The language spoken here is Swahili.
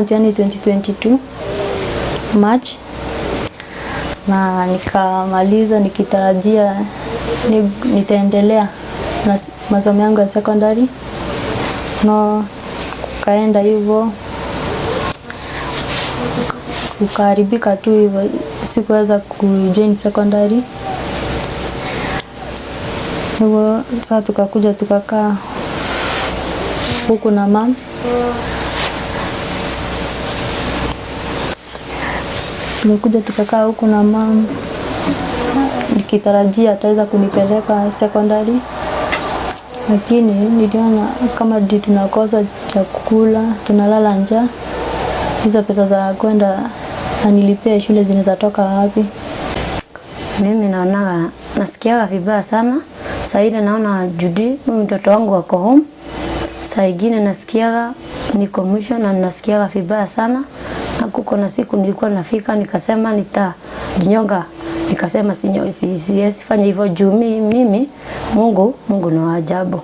mtihani 2022 March na nikamaliza nikitarajia nitaendelea na masomo yangu ya secondary. No, kukaenda hivyo kukaharibika tu hivyo, sikuweza kujoin secondary. Hivyo sasa tukakuja tukakaa huku na mam. Tumekuja tukakaa huku na mam nikitarajia ataweza kunipeleka secondary, lakini niliona kama ndio tunakosa chakula, tunalala njaa, hizo pesa za kwenda anilipia shule zinaweza toka wapi? Mimi naona nasikiaga vibaya sana. Saa ile naona Judy huyu mtoto wangu ako home. Saa ingine nasikiaga niko mwisho na nasikiaga vibaya sana. Na kuko na siku nilikuwa nafika nikasema nitajinyonga. Nikasema siwezi fanya hivyo juu mimi Mungu ni wa ajabu.